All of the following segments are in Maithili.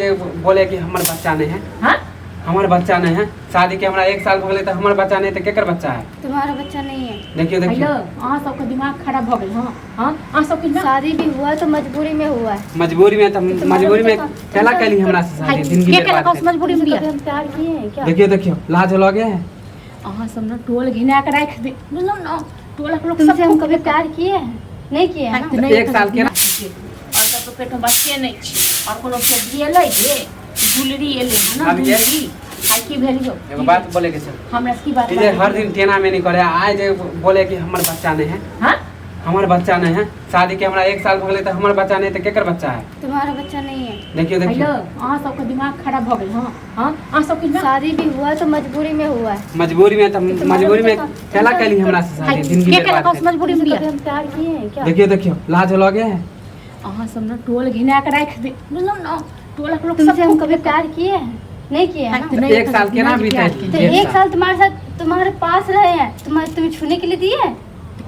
बोले कि हमर बच्चा नहीं है। हाँ? हमर बच्चा नहीं है। शादी के हमरा एक साल भ गेलै तऽ हमर बच्चा नहीं तऽ केकर बच्चा है? तुम्हारा बच्चा नहीं है। देखियो देखियो। हेलो, अहाँ सबके दिमाग खराब भऽ गेल। हाँ हाँ, अहाँ सबके दिमाग शादी भी हुआ तो मजबूरी में हुआ है। मजबूरी में तऽ तुम्हारा मजबूरी में बच्चा केला कैली हमरा से शादी जिंदगी के केलक बर्बाद उस मजबूरी में तुमसे बियाह? कभी हम प्यार किए हैं क्या? देखियो देखियो, लाज लगे है। अहाँ सब ने टोल घिना के राखि दे, बुझलहुँ ने? टोलक लोक सब तुमसे हम कभी प्यार किए हैं? नहीं किए हैं ना? नहि। एक साल केना और सब पेट में बच्चे नहि छै और कोनो फेर एलै गे, दुलरी एलै हँ ने? आब ये? दुलरी आइ की भेल यौ? एगो बात बोले के छै। हमरा से की बात? ई जे हर दिन टेना में नहीं करे, आइ जे बोले कि हमर बच्चा नहीं है। हाँ? हमर बच्चा नहीं है। शादी के हमरा एक साल भ गेलै तऽ हमर बच्चा नहीं तऽ केकर बच्चा है? तुम्हारा बच्चा नहीं है। देखियो देखियो। हेलो, अहाँ सबके दिमाग खराब भऽ गेल। हाँ हाँ, अहाँ सबके दिमाग शादी भी हुआ तो मजबूरी में हुआ है। मजबूरी में तऽ तुम्हारा मजबूरी में बच्चा केला कैली हमरा से शादी जिंदगी के केलक बर्बाद उस मजबूरी में तुमसे बियाह? कभी हम प्यार किए हैं क्या? देखियो देखियो, लाज लगे है। अहाँ सब ने टोल घिना के राखि दे, बुझलहुँ ने? टोलक लोक सब तुमसे हम कभी प्यार किए हैं? नहीं किए हैं ना? नहीं, एक साल केना नहीं बीतै? प्यार तो डेढ़ एक साल। साल तुम्हारे साथ तुम्हारे पास रहे हैं, तुम्हारे तुम्हें छूने के लिए दिए हैं?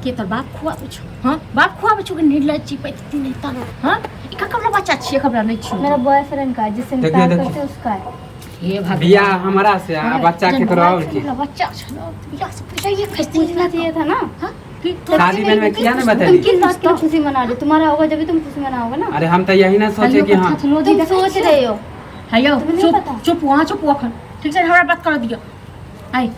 के तोर बाप खुआबै छौ? हाँ, बाप खुआबै छौ कि निर्लज्ज छी पैती नहि तऽ? हाँ, ई ककर बच्चा छियै? खबरा नहि छियै। मेरा बॉयफ्रेंड का है, जिससे हम देखिए, प्यार देखिए। करते हैं उसका है। हे भगवान। बियाह हमरा से आ बच्चा केकरो और के? बच्चा छलो बियाह से पहिले ये खसती। पूछना चाहिए था ना। हाँ, कि शादी में मैं किया नहीं तुम बतेली? किस बात की खुशी मना रहे हो? तुम्हारा होगा जब भी तुम खुशी मनाओगे ना। अरे हम तो यही ना सोचे कि हाँ तुम सोच रहे हो। हेयौ, तुम्हें नहीं चुप पता? चुप वहाँ, चुप अखन, ठीक छै? हमरा बात कर दियौ। आइ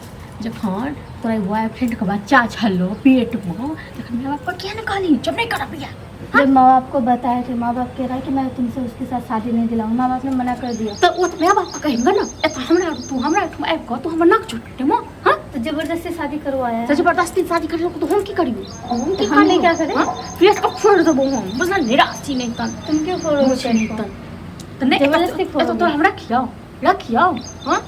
जखन तोरा बॉयफ्रेंड के बच्चा छलो पेट में तखन माय बाप पर किया ने कहली जब नहीं करब बियाह? जब माँ बाप को बताए थे, माँ बाप कह रहा है कि मैं तुमसे उसके साथ शादी नहीं दिलाऊंगा। माँ बाप ने मना कर दिया। तऽ ओ तऽ माय बाप के कहिबे ने। एतऽ हमरा तू हमरा ओहिठाम आबि कऽ तू हमर नाक चोट मो। हाँ, तो जबरदस्ती शादी करवाया है। तऽ जबरदस्ती शादी करलो तऽ हम की करियौ? हम की तो हमने करियौ? क्या करे? हाँ? पेट के फोड़ देबो हम, बुझल? निराशी नहीं तन। तुम क्यों फोड़ोगे मुझे पेट नहीं को? तन तऽ नहि। जबरदस्ती एतऽ फोड़ोगे। तोरा हम रखियौ रखियौ? हाँ,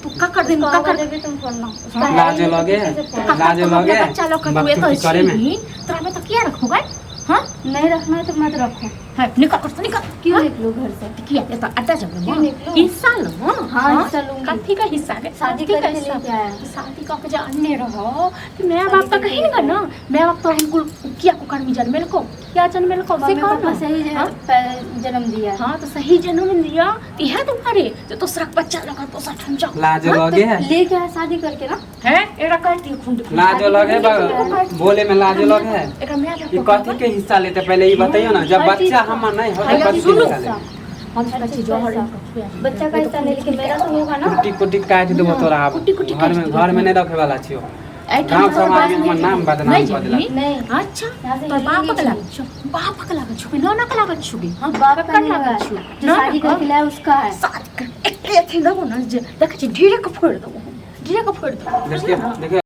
तू ककर दिन उसका होगा ककर जब भी तुम फोड़ना, उसका है लाज ही नहीं तो लगे किसी से फोड़ना। लाज लगे बच्चा लऽ कऽ तू एतऽ बकचोदी करे में। छी, तोरा में तऽ किया रखबो गै? हाँ, नहीं रखना है तो मत रखो। है, निकल कर, निकल। क्यों निकलो घर से? किया एतऽ अड्डा जब क्यों निकलूं? हिस्सा लो। हाँ, हिस्सा लूंगी। कथी का हिस्सा गे? शादी कथी का करके हिस्सा? लेके आया। शादी कऽ के जे अनने रहो कि my शादी बाप तऽ करके कही ने ना, my बाप तो हमको किया कुकर्मी जन्मेलको, किया जन्मेलको से मम्मी कहो पापा ना। सही हाँ? जन्म दिया है। हाँ, तो सही जन्म दिया तो इएह दुआरे जे दोसरा के बच्चा लगा दोसर ठाम जाओ। लाज हाँ, लगे तो है। लेके आया शादी करके ना। है, एकरा काटि दियौ खून। लाज लगे बोले में लाज लगे है। एकरा my बाप ई कथी के हिस्सा लेते, पहले ई बताइयो ना। जब हर चीज बच्चा का। हमर नहीं हो हर तो कथी के सुनू। हिस्सा लेते? हम कहै छी जहर बच्चा का हिस्सा नहीं, लेकिन मेरा तो होगा ना। कुट्टी कुट्टी काटि देबो तोरा आब। कुट्टी कुट्टी घर में काटि घर में नहीं रखे वाला छियो। गाँव समाज में हमर नाम बदनाम नहीं कऽ देलक। जेबही? नहीं। अच्छा, यहाँ से तोर बाप हिलेंगे के नहीं। लागल छौ? बाप के लागल छौ कि नाना के लागल छौ गे? हाँ, बाप का ककर नहीं लागल है। छौ? जो नाना शादी के? करके लाया उसका है। शादी कर एके अथी देबो ने जे देखै छी ढेरे के फोड़ि देबो हम, ढेरे के फोड़ि देबो। देखियो देखियो।